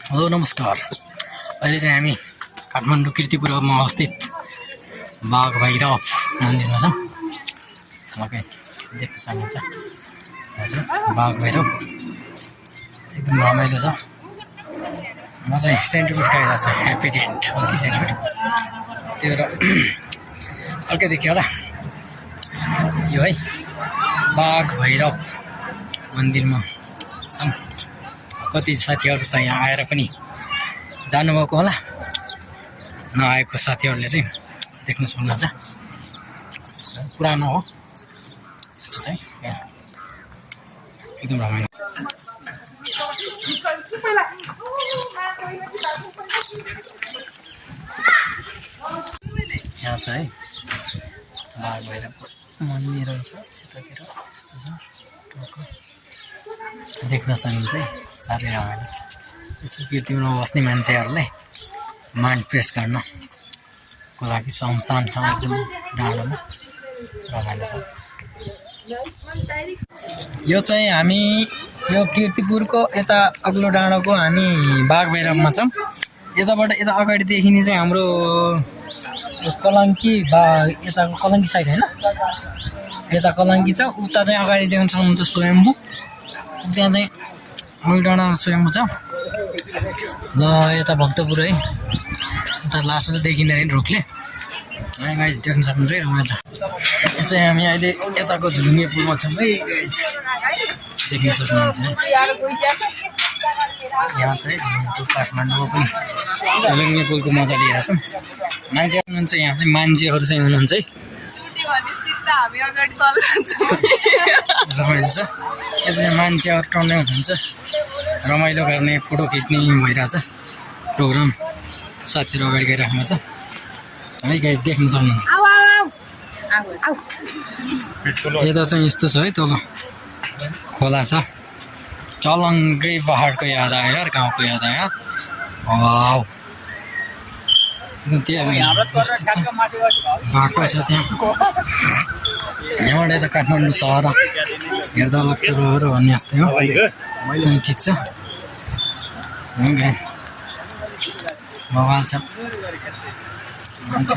Hello नमस्कार। अहिले चाहिँ हामी काठमाडौँ कीर्तिपुरमा अवस्थित बाघ भैरव मन्दिरमा छौँ। तपाईँ देख्न सक्नुहुन्छ बाघ भैरव एकदम रमाइलो छ। म चाहिँ सेन्टिफिट खाइरहेको छु, ह्याप्पीडेन्ट हो कि सेन्टिफिट त्यो र अर्कै देखियो होला यो है बाघ भैरव मन्दिरमा छौँ। कति साथीहरू त यहाँ आएर पनि जानुभएको होला, नआएको साथीहरूले चाहिँ देख्न सक्नुहुन्छ। पुरानो हो यस्तो चाहिँ यहाँ एकदम रमाइलो। यहाँ छ है बाघ भैरवको मन्दिरहरू छ, यतातिर यस्तो छ टोको देख्न सक्नुहुन्छ है। साह्रै रमाइलो यसो कीर्तिपुरमा बस्ने मान्छेहरूलाई माइन्ड फ्रेस गर्नको लागि सुनसान ठाउँ एकदम डाँडोमा रमाइलो छ। यो चाहिँ हामी यो कीर्तिपुरको यता अग्लो डाँडोको हामी बाघ भैरवमा छौँ। यताबाट यता अगाडि देखिने चाहिँ हाम्रो कलङ्की यताको कलङ्की साइड होइन, यता कलङ्की छ। उता चाहिँ अगाडि देख्न सक्नुहुन्छ स्वयम्भू, त्यहाँ चाहिँ मूल डाँडामा स्वयम्भू छ। ल यता भक्तपुर है, उता लास्टमा देखिँदैन रुखले गाइज देख्न सक्नुहुन्छ है रमाइलो छ। यसो हामी अहिले यताको झुलुङ्गे पुलमा छौँ है गाइज, देख्न सक्नुहुन्छ है। यहाँ चाहिँ झुलुङ्गे पुल काठमाडौँको पनि झुलुङ्गे पुलको मजा लिएर छौँ। मान्छे हुनुहुन्छ यहाँ चाहिँ, मान्छेहरू चाहिँ हुनुहुन्छ है रमाइलो छ। यता चाहिँ मान्छेहरू टन्नै हुनुहुन्छ, रमाइलो गर्ने फोटो खिच्ने भइरहेछ प्रोग्राम। साथीहरू अगाडि गइराख्नु छ है गाइस, देख्न सक्नुहुन्छ। यता चाहिँ यस्तो छ है, तल खोला छ। चलङ्गै पहाडको याद आयो यार, गाउँको याद आयो। वाउ बाटो छ त्यहाँ, यहाँबाट यता काठमाडौँ सहर हेर्दा लाग्छ र भन्ने जस्तै हो। त्यही ठिक छ, बवाल छ मान्छे।